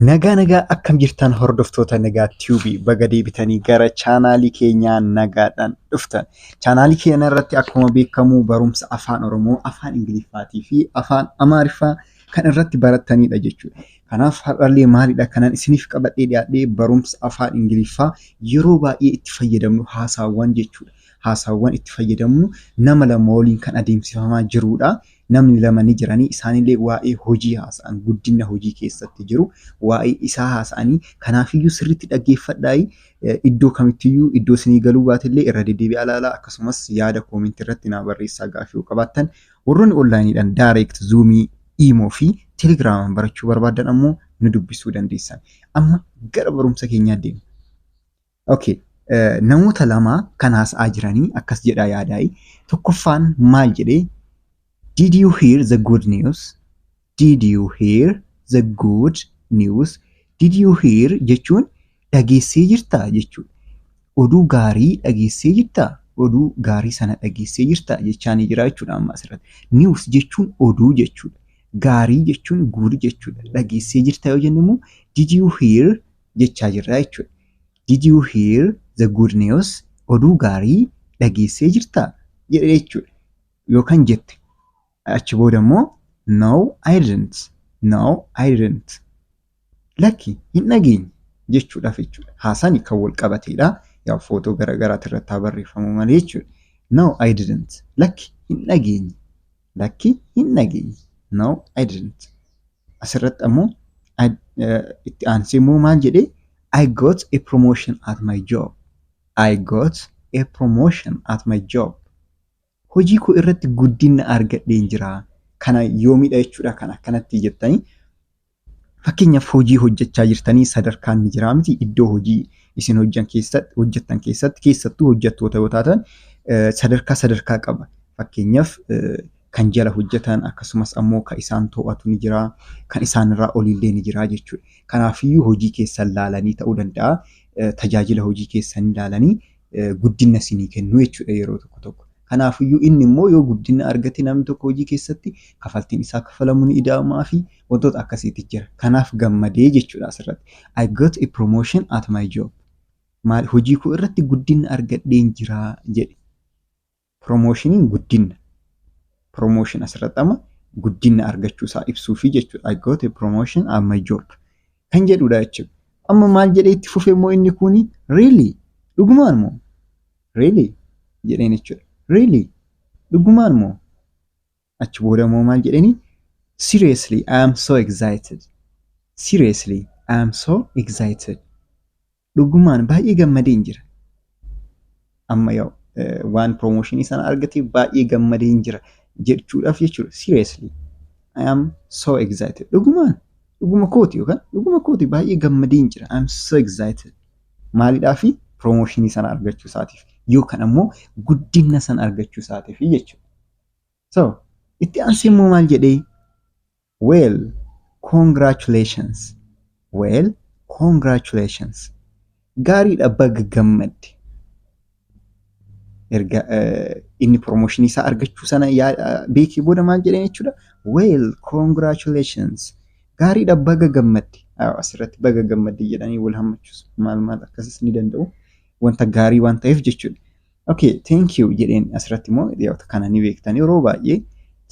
Nagaa nagaa, akkam jirtan hordoftoota Nagaa Tube? Baga deebitanii gara chaanaalii keenyaa nagaadhaan dhuftan. Chaanaalii keenya irratti akkuma beekamu barumsa Afaan Oromoo, Afaan Ingiliffaatii fi Afaan Amaariffaa kan irratti barattanidha jechuudha. Kanaaf har'allee maalidha kanan isiniif qabadhee dhiyaadhee? Barumsa Afaan Ingiliffaa yeroo baay'ee itti fayyadamnu, haasaawwan jechuudha. Haasaawwan itti fayyadamnu nama lama waliin kan adeemsifamaa jirudha. Namni lama ni jiranii, isaanillee waa'ee hojii haasa'an, guddina hojii keessatti jiru waa'ee isaa haasa'anii. Kanaafiyyuu sirriitti dhaggeeffadhaa. Iddoo kamittiyyuu iddoo isinii galuu baatellee irra deddeebi'aa ilaalaa. Akkasumas yaada koomentii irratti naa barreessaa gaaffii yoo qabaattan. Warroonni onlaayiniidhaan direct Zoomii, Imo fi Telegiraamaan barachuu barbaaddan ammoo nu dubbisuu dandeessan. Amma gara barumsa keenyaa deemna. Okay. Namoota lama kan haasa'aa jiranii akkas jedhaa yaadaayi. Tokkoffaan maal jedhee? "Did you hear the good news? Did you hear the good news?" "Did you hear" jechuun dhageessee jirtaa jechuudha. Oduu gaarii dhageessee jirtaa? Oduu gaarii sana dhageessee jirtaa jechaa ni jira jechuudha amma asirratti. "News" jechuun oduu jechuudha. "Gaarii" jechuun "good" jechuudha. Dhageessee jirtaa yoo jennu immoo "did you hear" jechaa jirra jechuudha. "Did you hear the good news?" Oduu gaarii dhageessee jirtaa jedhe jechuudha. Yookaan jette. Achi booda immoo "No, I didn't. No, I didn't." Lakki, hin dhageenye jechuudhaaf jechuudha. Haasaan kan wal qabateedha. Yaa, footoo garaagaraati irratti haa barreeffamu malee jechuudha. "No, I didn't." Lakki, hin dhageenye. Lakki, hin dhageenye. "No, I didn't." Asirratti ammoo itti aansee immoo maal jedhee? "I got a promotion at my job. I got a promotion at my job." Hojii koo irratti guddina argadheen jira. Kana yoomidha jechuudha kan akkanatti jettanii? Fakkeenyaaf, hojii hojjechaa jirtanii sadarkaan ni jira miti? Iddoo hojii isin hojjettan keessatti, keessattuu hojjettoota yoo taatan, sadarkaa sadarkaa qaba. Fakkeenyaaf, kan jala hojjetan, akkasumas ammoo kan isaan to'atu ni jira, kan isaanirraa olillee ni jira jechuudha. Kanaafiyyuu hojii keessan laalanii ta'uu danda'a. Tajaajila hojii keessanii ilaalanii guddina isinii kennu jechuudha yeroo tokko tokko. Kanaafiyyuu inni immoo yoo guddina argate namni tokko hojii keessatti, kafaltiin isaa kafalamu ni ida'amaa fi wantoota akkasiitu jira. Kanaaf gammadee jechuudha asirratti. "I got a promotion at my job." Maal? Hojii koo irratti guddina argadheen jira jedhe. Promotioniin guddina. Promotion asirratti amma guddina argachuu isaa ibsuufi jechuudha. "I got a promotion at my job" kan jedhudha jechuudha. Amma maal jedhee itti fufee immoo inni kuni? "Really?" Dhugumaan moo? "Really?" jedheen jechuudha. "Really?" Dhugumaan moo? Achi booda immoo maal jedheni? "Seriously, I am so excited. Seriously, I am so excited." Dhugumaan baay'ee gammadeen jira. Amma yaa'u waan promotionii sana argate baay'ee gammadeen jira jechuudhaaf jechuudha. "Seriously, I am so excited." Dhugumaan, dhuguma kooti yookaan dhuguma kooti, baay'ee gammadeen jira. "I am so excited." Maalidhaafi? Promotionii sana argachuu isaatiif yookaan ammoo guddina sana argachuu isaatiif jechuudha. So itti aansee immoo maal jedhee? "Well, congratulations. Well, congratulations." Gaariidha, baga gammadde. Erga inni promotionii isaa argachuu sana beekee booda maal jedheen jechuudha? "Well, congratulations." Gaariidha, baga gammadde. Asirratti baga gammadde jedhanii wal hammachuus maal maal akkasis ni danda'u. Wanta gaarii waan ta'eef jechuudha. "Okay, thank you" jedheen asirratti immoo. Kana ni beektan yeroo baay'ee.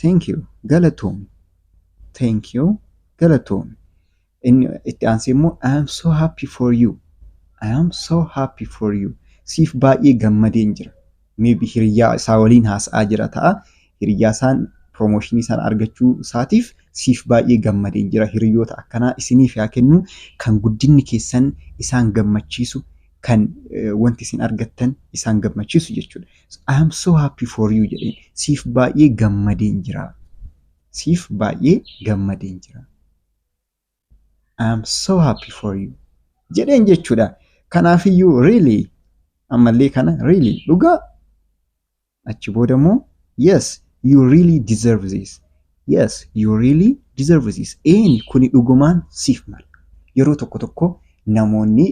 "Thank you", galatoomi. "Thank you", galatoomi. Inni itti aansee immoo "I am so happy for you. I am so happy for you." Siif baay'ee gammadeen jira. Maybe hiriyaa isaa waliin haasa'aa jira ta'a. Hiriyaa isaan promotionii sana argachuu isaatiif siif baay'ee gammadeen jira. Hiriyoota akkanaa isiniif haa kennu, kan guddinni keessan isaan gammachiisu, kan wanti isin argattan isaan gammachiisu jechuudha. "I am so happy for you" jedheen. Siif baay'ee gammadeen jira. Siif baay'ee gammadeen jira. "I am so happy for you" jedheen jechuudha. Kanaafiyyuu "really", ammallee kana "really", dhugaa. Achi booda immoo "Yes, you really deserve this. Yes, you really deserve this." Eeni, kuni dhugumaan siif mala. Yeroo tokko tokko namoonni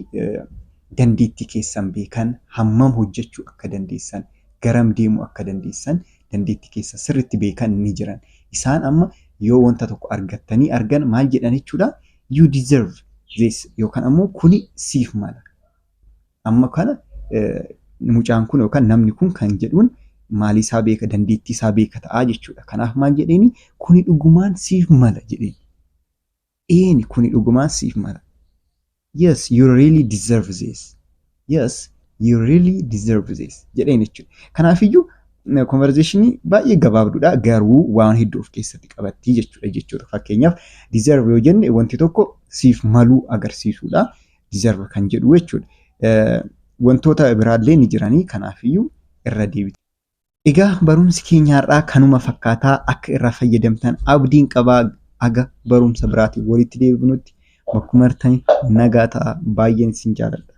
dandeettii keessan beekan, hammam hojjechuu akka dandeessan, garam deemuu akka dandeessan, dandeettii keessan sirriitti beekan ni jiran. Isaan amma yoo wanta tokko argattanii argan maal jedhan jechuudha? "You deserve." this yookaan ammoo kuni siif mala. Amma kana mucaan kun yookaan namni kun kan jedhuun maalii isaa beeka, dandeettii isaa beeka ta'a jechuudha. Kanaaf maal jedheeni? Kuni dhugumaan siif mala jedheen. Eeni, kuni dhugumaan siif mala. Yes, you really deserve this. Yes, you really deserve this jedheen jechuudha. Kanaafiyyuu conversationii baay'ee gabaabduudha, garuu waan hedduu of keessatti qabatti jechuudha. Fakkeenyaaf, deserve yoo jenne wanti tokko siif maluu agarsiisuudha. Deserve kan jedhu jechuudha. Wantoota biraallee ni jiranii, kanaafiyyuu irra deebitu. Egaa barumsi keenya har'aa kanuma fakkaataa. Akka irraa fayyadamtan abdiin qabaa. Aga barumsa biraatiin walitti deebinutti bakkuma jirtanitti nagaa ta'a. Baay'een isin jaalladha.